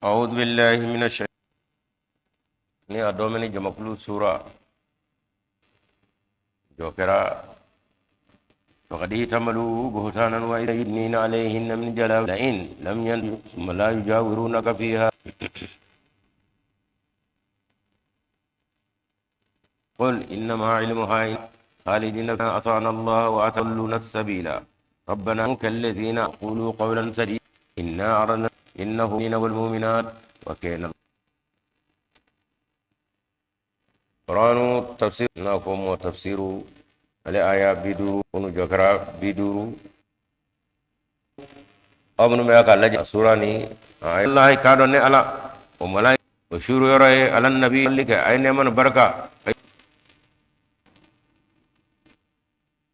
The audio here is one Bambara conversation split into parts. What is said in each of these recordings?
أعوذ بالله من الشيطان ni a dɔmɛni jamakulu sura jɔ kɛra فقد احتملوا بهتانا ويدنين عليهن من جلاب لئن لم ينتهوا ثم لا يجاورونك فيها قل إنما علمها خالدين أطعنا الله وأتلون السبيل ربنا كالذين قولوا قولا سديدا إنا عرضنا إنه والمؤمنات وكان قرآن تفسير نافهم وتفسير ale aya 50 kunu jɔ kɛra 50 aw minnu bɛ k'a lajɛ sura ni ala k'a dɔn ne ala o mala o suuru yɔrɔ ye ala nabi kɛ a ye nɛɛma ni barika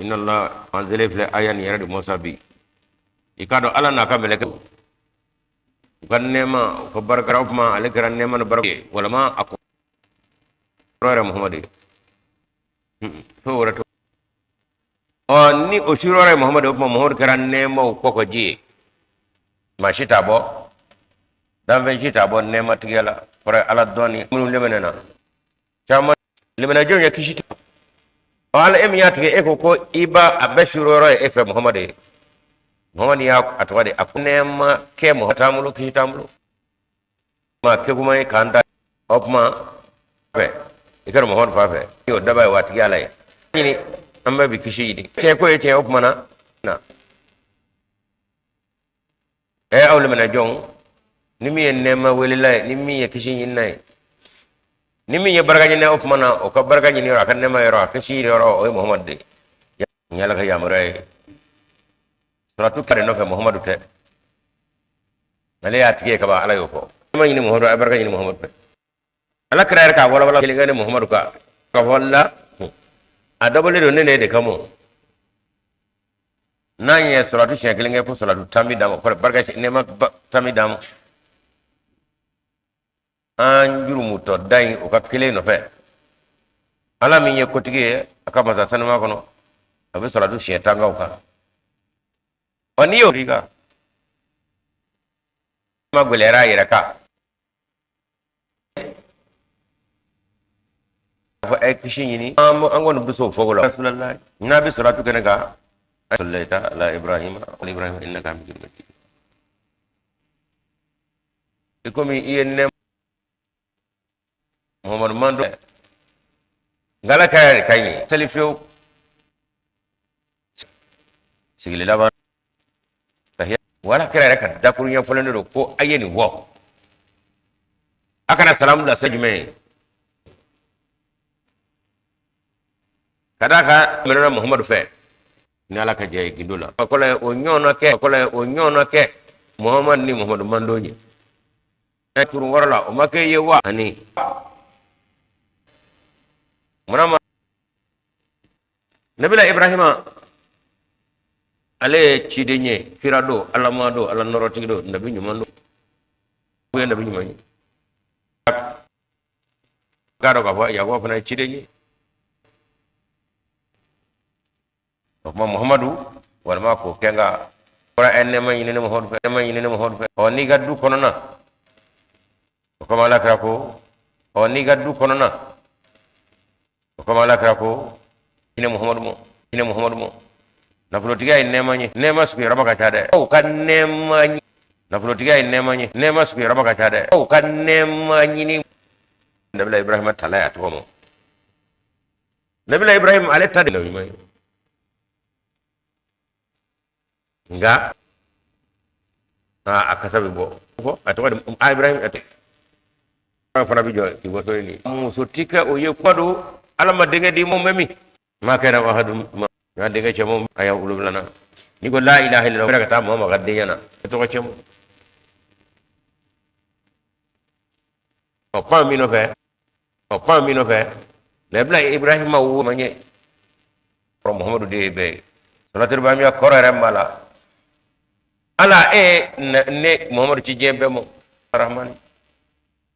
inna allah an selen filɛ aya nin yɛrɛ de mɔsa bi i k'a dɔn ala n'a ka mɛlɛkɛ u ka nɛɛma u ka barika o tuma ale kɛra nɛɛma ni barika ye walima a kɔrɔ yɛrɛ muhamadu ye fɛn wɛrɛ tɛ ɔ ni o suuru yɔrɔ ye muhamadu o tuma muhamadu kɛra nɛɛmaw kɔkɔji ye maa si t'a bɔ danfɛn si t'a bɔ nɛɛmatigiya la kɔrɔ ye ala dɔnni minnu lemɛnɛna caman lemɛnɛjɔn ye kisi tɛ ɔ ala e min y'a tigɛ e ko ko i b'a a bɛɛ suuru yɔrɔ ye e fɛ muhamadu ye muhamadu y'a a tɔgɔ de a ko nɛɛma kɛ muhamadu t'an bolo kisi t'an bolo maa kekuma ye k'an ta o tuma fɛ i kɛra muhamadu fa fɛ i y'o daba ye waatigi ala ye ɲini an bɛɛ bi kisi ɲini tiɲɛ ko ye tiɲɛ o tuma na ɛ aw lemɛnɛ jɔn ni min ye nɛɛma welela ye ni min ye kisi ɲinina ye ni min ye barika ɲini o tuma na o ka barika ɲini yɔrɔ a ka nɛɛma yɔrɔ a kisi yɔrɔ o ye muhamadu de ye nin ye ala ka yamaruya ye suratu kare nɔfɛ muhamadu tɛ ale y'a tigi ye kaban ala y'o fɔ nɛɛma ɲini muhamadu a ye barika ɲini muhamadu fɛ ala kira yɛrɛ k'a walawala kelen kɛ ni muhamadu ka ka fɔ la a dabɔlen don ne de kama n'an ye salatu siɲɛ kelen kɛ ko salatu 10 bi d'a ma kɔrɔ barika nɛɛma 10 bi d'a ma an jurumutɔ da in o ka kelen nɔfɛ ala min ye kotigi ye a ka masa sanuma kɔnɔ a bɛ salatu siɲɛ 10 k'aw kan ɔ n'i y'o kan ma gɛlɛyara a yɛrɛ kan fɔ a ye kisi ɲini an kɔni bɛ se o fɔko la n'a bɛ salatu kɛnɛ kan sallaita ala ibrahima wa ibrahima innaka hamidun majid i komi i ye nɛ muhammadu mando nka ala ka yɛrɛ ka ɲi seli fiyewu sigili laban wala kira yɛrɛ ka dakuruɲɛ fɔlen de don ko a ye nin fɔ a kana salamu lase jumɛn ye ka d'a kan minɛna muhamadu fɛ ni ala ka jɛ ye gindo la o kɔlɔ o ɲɔgɔnna kɛ o kɔlɔ o ɲɔgɔnna kɛ muhamadu ni muhamadu mantɔn ye ɛ kurun wɔrɔ la o ma kɛ ye wa ani munna ma nabila ibrahima ale ye ciden ye kira don alama don ala nɔrɔtigi don nabi ɲuman don o ye nabi ɲuman ye k'a dɔn k'a fɔ yakuba fana ye ciden ye o tuma muhamadu walima k'o kɛ nka kɔrɔ ɛ nɛɛma ɲini ne muhamadu fɛ nɛɛma ɲini ne muhamadu fɛ ɔ n'i ka du kɔnɔna o kama ala kira ko ɔ n'i ka du kɔnɔna o kama ala kira ko hinɛ muhamadu mɔ hinɛ muhamadu mɔ nafolotigiya ye nɛɛma ye nɛɛma sigiyɔrɔma ka ca dɛ aw ka nɛɛma nafolotigiya ye nɛɛma ye nɛɛma sigiyɔrɔma ka ca dɛ aw ka nɛɛma ɲini nabila ibrahima tala y'a tɔgɔ ma nabila ibrahim ale ta de la ɲuman ye nka a kasa bɛ bɔ fɔ a tɔgɔ de a ibrahim a tɛ fana bɛ jɔ k'i bɔtɔ ye nin muso ti kɛ o ye kuma don ala ma denkɛ di mɔ min ma kɛra wahadu ma n'a denkɛ cɛman a y'a wolonwula na n'i ko la ilaha illallah ka taa mɔgɔ ma ka denya na e tɔgɔ cɛman ɔ kuma min nɔfɛ ɔ kuma min nɔfɛ nabila ibrahima wo ma ɲɛ kɔrɔ muhamadu de ye bɛɛ ye salatu ibrahimiya kɔrɔ yɛrɛ b'a la ala e ne muhamadu ci diɲɛ bɛɛ ma rahmani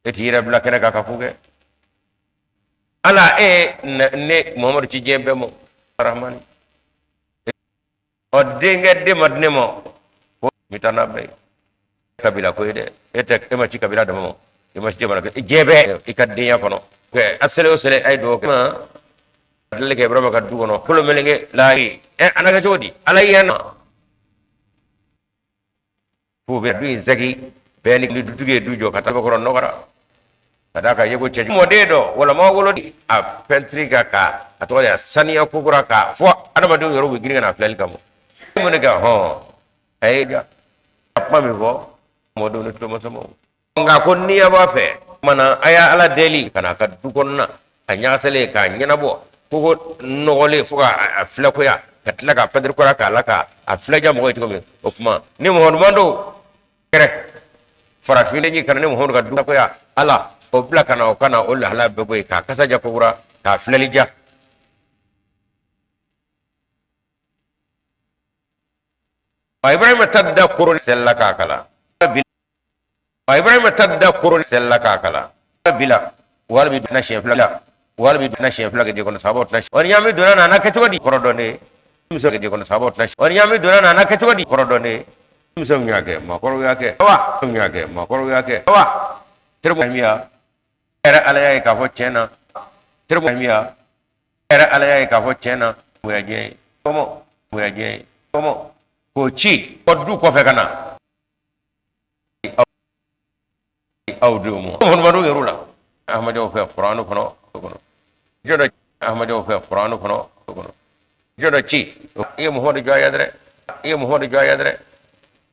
e t'i yɛrɛ bila kɛnɛ kan ka ko kɛ ala e ne muhamadu ci diɲɛ bɛɛ ma rahmani ɔ denkɛ den ma di ne ma ko n bɛ taa n'a bɛɛ ye. Kabila ko ye dɛ, e tɛ, e ma ci kabila dama ma, e ma ci jamana kɛ, diɲɛ bɛɛ i ka denya kɔnɔ. A seli o seli, a ye dugawu kɛ deli kɛ Ibrahima ka du kɔnɔ kolo meleke la ye. Ɛ, an kɛ cogo di? Ala y'a na fo bɛ du in sɛgi bɛɛ ni dutigi ye du jɔ ka taa kɔrɔ nɔgɔra ka d'a kan ye ko cɛ mɔden dɔ wala ma wolo a pɛntiri ka ka a tɔgɔ de a saniya kokura k'a fɔ adamadenw yɛrɛ bɛ girin ka na filɛli kama. Mun de kɛ hɔn a ye ja a kuma min fɔ mɔdenw ni tulomasamaw. Nka ko n'i b'a fɛ kumana, a y'a Ala deli ka na a ka du kɔnɔna a ɲagasalen k'a ɲɛnabɔ koko nɔgɔlen fo ka a filɛkoya, ka tila ka pɛntiri kura k'a la ka a filɛja mɔgɔ ye cogo min. O tuma ni mɔgɔ ɲuman don kɛrɛ farafin ɲi kana ni Muhamadu ka du koya, Ala o bila ka na, o kana o lahala bɛɛ bɔ yen k'a kasa ja kokura k'a filɛli ja. A Ibrahima ta da koro selila k'a kalan. A Ibrahima ta da koro selila k'a kalan bila wali bi na siɲɛ fila, wali bi na siɲɛ fila kɛ kɔnɔ sababu tɛna. Wa ɲaami donna na n'a kɛ cogo di? Kɔrɔ dɔn de muso kɛ kɔnɔ sababu tɛna. Wa ɲaami donna na n'a kɛ cogo di? Kɔrɔ dɔn de muso y'a kɛ, maakɔrɔw y'a kɛ wa y'a kɛ, maakɔrɔw y'a kɛ wa. Terimu ya yɛrɛ, Ala y'a ye k'a fɔ tiɲɛ na. Terimu ya yɛrɛ, Ala y'a ye k'a fɔ tiɲɛ na. Bonya diɲɛ ye kɔmɔ, bonya diɲɛ ye kɔmɔ k'o ci kɔ du kɔfɛ ka na aw denw ma. Muhamadu yɛrɛ la Ahmadiyaw fɛ kuranɛ kɔnɔ jɔ dɔ, Ahmadiyaw fɛ kuranɛ kɔnɔ jɔ dɔ ci i ye Muhamadu jɔ ya dɛ, i ye Muhamadu jɔ ya dɛ.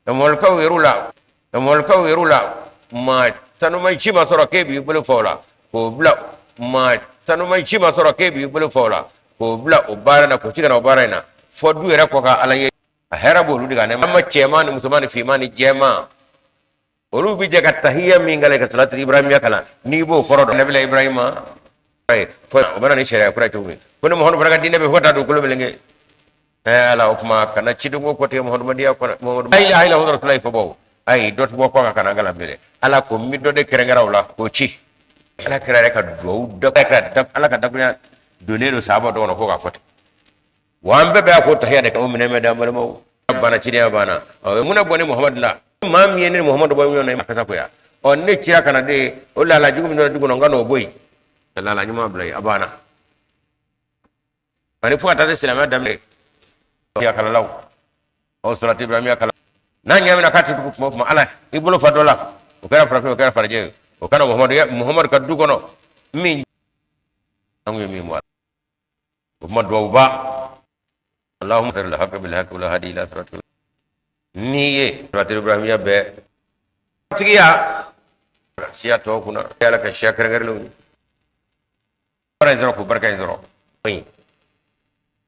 Mɔlikaw yɛrɛ la, mɔlikaw yɛrɛ la, maa sanuma ci ma sɔrɔ k'e b'i bolo fɔ o la k'o bila. Maa sanuma ci ma sɔrɔ k'e b'i bolo fɔ o la k'o bila o baara na, k'o ci ka na o baara in na fɔ du yɛrɛ kɔ ka Ala ye. A hɛrɛ b'olu de kan ne ma, cɛman ni musoman ni finman ni jɛman, olu bɛ jɛ ka tahiya min kalan, ka salatu Ibrahimiya kalan. N'i b'o kɔrɔ dɔn, nabila Ibrahima fo o bɛna ni sariya kura cogo min ko ni Muhamadu fana ka diinɛ bɛ fo ka taa dugukolo meleke. Ɛ Ala, o kuma kana cidenko kɔtigɛ Muhamadu kɔnɔ. Muhamadu la ilaha illallah rasulullahi fɔ bawo, ayi, dɔ tɛ bɔ kɔ kan ka na kalan bilen. Ala ko n bɛ dɔ de kɛrɛnkɛrɛn o la k'o ci. Ala kira yɛrɛ ka duwawu da Ala ka dakurunya donnen don sahaba dɔ kɔnɔ ko k'a fɔ ten. Wa an bɛɛ bɛ a ko tahiya de kan. O minɛ mɛ d'an balimaw banna, cidenya banna. Ɔ, mun na bɔ ni Muhamadu la? Maa min ye ne ni Muhamadu bɔ ɲɔgɔn na, a kasa koya. Ɔ, ne cira ka na de o lahala jugu min donna du kɔnɔ, n ka n'o bɔ yen ka lahala ɲuman bila yen. A banna. Ani fo ka taa se silamɛya daminɛ ya kalalaw ɔ salatu Ibrahimiya kalan n'a ɲamina k'a tɛ tugu kuma o kuma, Ala i bolo fa dɔ la, o kɛra farafin, o kɛra farajɛ ye, o kana Muhamadu ka du kɔnɔ min an ye min bɔ a la. O kuma duwawuba Allahumma arina al-haqqa bil haqqi wal hadi ila siratil n'i ye salatu Ibrahimiya bɛɛ tigiya siya tɔw kunna, Ala ka siya kɛrɛnkɛrɛnlenw ye baara in sɔrɔ k'o barika in sɔrɔ.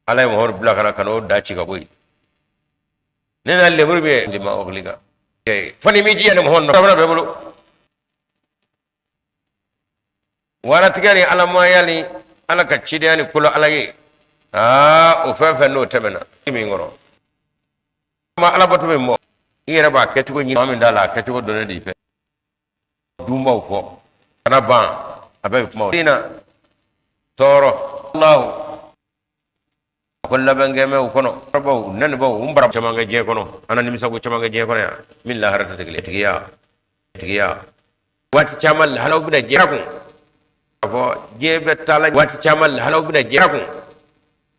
Ala ye Muhamadu bila ka na ka n'o da ci ka bɔ yen. Ne n'a lemuru bɛ lima ɔkili kan fo ni m'i jija ni Muhamadu fana bɛ bolo waratigɛ ni alamaya ni Ala ka cidenya ni kolo Ala ye. Aa, o fɛn fɛn n'o tɛmɛna min kɔrɔ ma ala bato min bɔ, i yɛrɛ b'a kɛcogo ɲini, maa min t'a la a kɛcogo dɔnnen de i fɛ dunbaw kɔ kana ban a bɛɛ bɛ kuma na tɔɔrɔ Allahu a ko labɛnkɛmɛw kɔnɔ baw nanibaw n bara caman kɛ diɲɛ kɔnɔ, an na nimisako caman kɛ diɲɛ kɔnɔ yan min lahara tɛ kelen tigiya tigiya. Waati caman lahalaw bɛna diɲɛ kun a fɔ diɲɛ bɛ taa la, waati caman lahalaw bɛna diɲɛ kun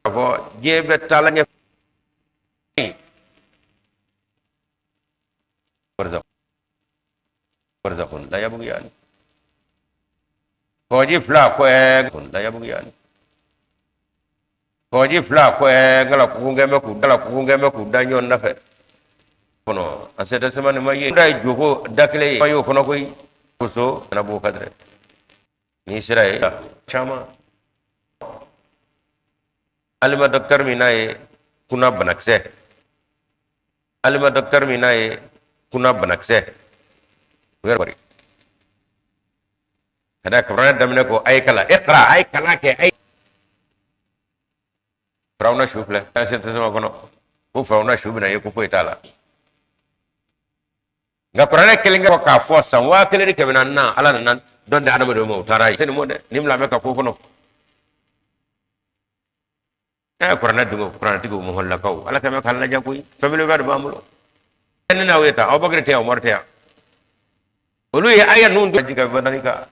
a fɔ diɲɛ bɛ taa la ɲɛ barzakhun la yabghiyani kɔgɔji fila ko ɛ la yabghiyani kɔgɔji fila ko ɛ ngala kukunkɛ bɛ k'u dala kukunkɛ bɛ k'u da ɲɔgɔn nɔfɛ kɔnɔ a se tɛ sɛbɛn nin ma ye da ye joko da kelen ye ma y'o kɔnɔ koyi koso kana b'o kadɛrɛ n'i sera ye caman alima docteur min n'a ye kunna banakisɛ, alima docteur min n'a ye kunna banakisɛ o yɛrɛ ka da kuranɛ daminɛ ko a ye kalan iqra, a ye kalan kɛ, a ye Firawuna su filɛ an se tɛ kɔnɔ ko Firawuna su bɛna ye ko foyi t'a la. Nka kuranɛ kelen kɛ k'a fɔ san 1400 na, Ala nana dɔn di adamadenw ma, u taara ye seni mɔ dɛ ni bila bɛ ka ko kɔnɔ ɛ kuranɛ dungo kuranɛtigiw mɔgɔlakaw Ala kɛmɛ k'an lajɛ koyi. Fɛn belebeleba de b'an bolo ne n'aw ye tan. Abubakar tɛ yan, Umaru tɛ yan. Olu ye aya ninnu jigin badalika.